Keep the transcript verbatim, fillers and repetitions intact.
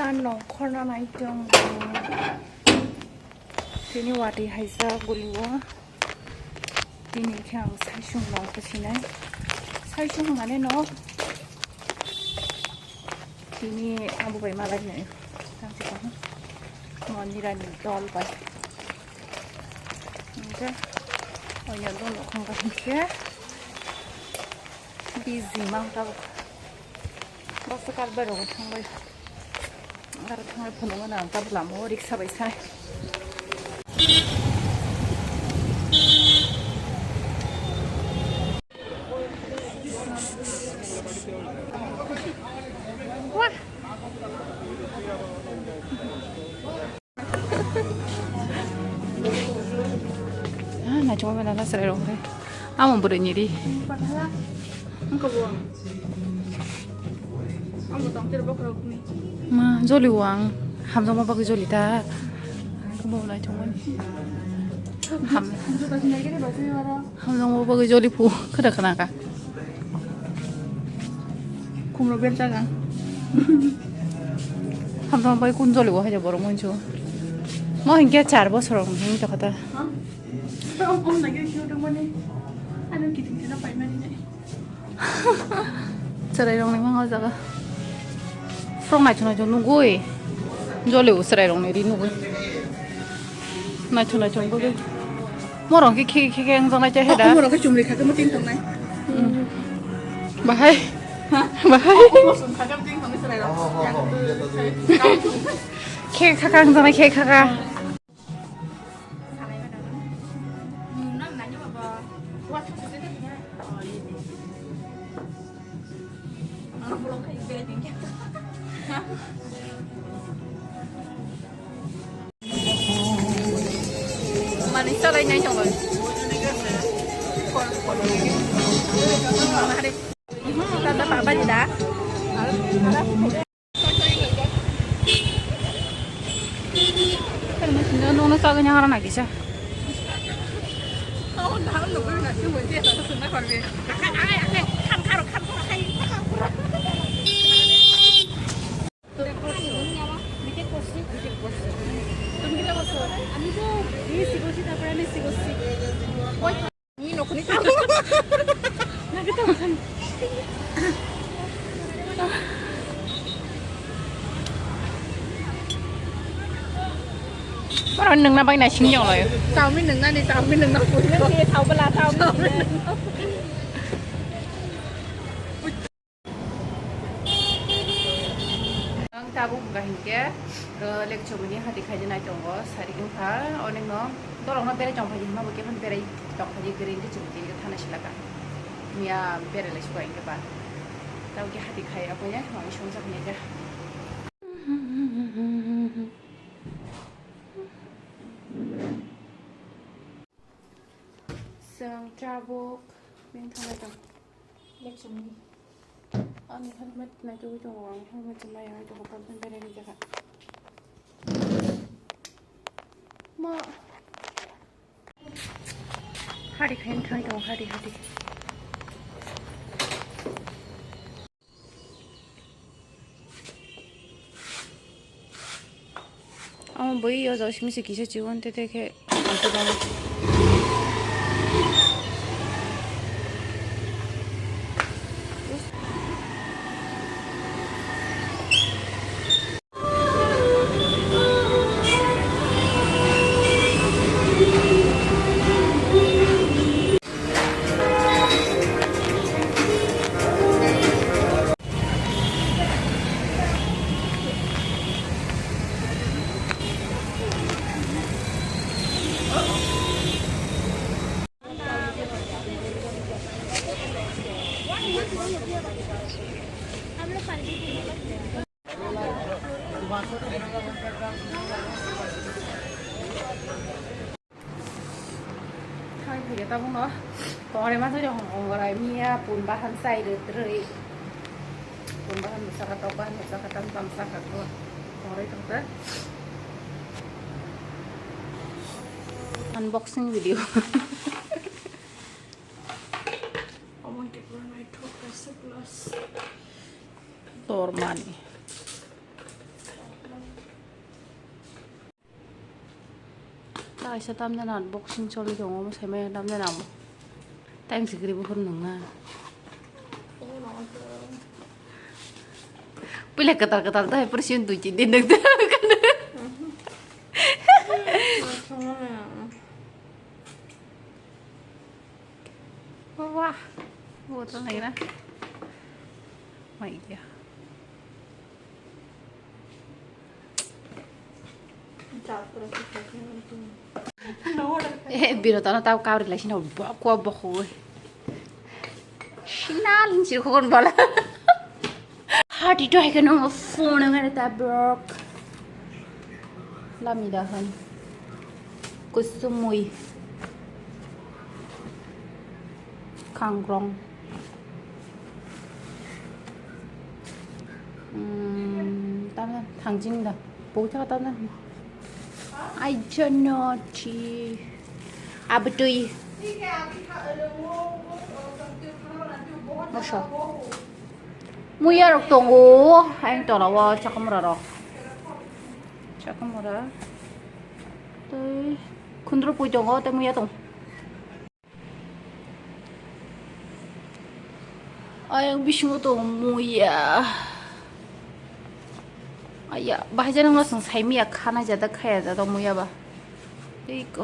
Nongkhorna nai tongo. Tini watwi haijak gulio. Tini khe ang saisung nongkho sinai. Saisung mane no. Tini abo bai malai nai. Tang si tang. Mondirani dol bai. Hingke oino dol khong ka hingke. Busy mang tabuk. Baksa kar bai rogo thangbai. Aro thangbai phunukgo na ang tabuk lama o riksa bai sai. Wah. Ah, naithoma bai nana chwrai rok khe. Amo bwrwi ni ri. Ma, joli o ang. Hamjakma bagwi joli ta. Bo naithoma ni. Ham-, hamjakma bagwi joli phu. Khada khana ka. Khumrok berjak ang. Hamjakma bagwi kun joli o hai borok moncho. Mo hinkhe char bosor rok hinwi tongkha ta. Om, om nai khe khe tongmani. Ano kiting khe paimani nai. Chwrai rok ni mang o jaga. Frok naithok naithok nugui. Joli o chwrai rok ni ri nugui. Naithok naithok bwgwi. Morok khe khe khe khe wngjaknai cha he da. Morok khe chumri kha khe mo tin tongnai. Bahai. Ha? Bahai. Mo sum kha khe mo tin tongnai chwrai rok. Khe kha kha wngjaknai khe kha kha. Mani salai nai tongo. Tata papa di da. Nungno sagwi nang rana kisa. তুমি কিতা করছো? আমি তো বিএসসি করছি, তারপরে এমএসসি করছি। Oro nungna bai naising yong laio. Chowmin nungna ni, chowmin nungna. Nung khe thao bwla, chowmin nungna. Ang tabuk wngkha hinkhe, uh, lekchomani hati khaidi nai tongo, sari wngkha, onekno dolongno berai tongphaidi hwnba bo khe phano berai tongphaidi, kwrwi hwnkhe chwng tini thana silaka. Miya berai lai suka hinkhe ba. Tabuk khe hati khai, abo ya, mami songchak hinkhe. Chwng tabuk bini thangwi tong. Lekchomni. Ani helmet naitugwi tongo ang, helmet se maya hai tongo, problem berai rijak kha. Ma. Hari khain thangwi tongo, hari, hari. Amo bui o jaga simi se kisa chiwon tete khe. Thai phai khe tabukno tongrai ma thai rok hong hong rai miya pun bahan chai rwtrwi. Pun bahan bwsakha, tok bahan bwsakha, tam tam sakha ko tongrai tongkha. Unboxing video. Omo hwnkhe pura naithok kaisa plus. Tormani. Kaisa tamjani unboxing choli tongo, omo saimaya tamjani amo. Time sikiri bukhur nungna. Puila katal katal ta hai pura siun tui chindi nung ta. Wah, botol lagi na. Mai ya. Eh, biro tano tau kabri lai sino bokwa bokwe. Sinal ni sirkon bala. Hati to hai kano phone ngare ta brok. Lami da han. Kusumui. Kangrong. Hmm, tamna thangjing da. Bo jaga tamna. I don't know chi. Abtui. Masa. Muya rok tongo. Ayang tola o chakamura rok. Chakamura. Tei khundru pui tongo, tei muya tong. Ayang bisingo tongo muya. Aya, bahai jani wngno chwng saimiya khana jada khaya jada muya ba. Tei ko.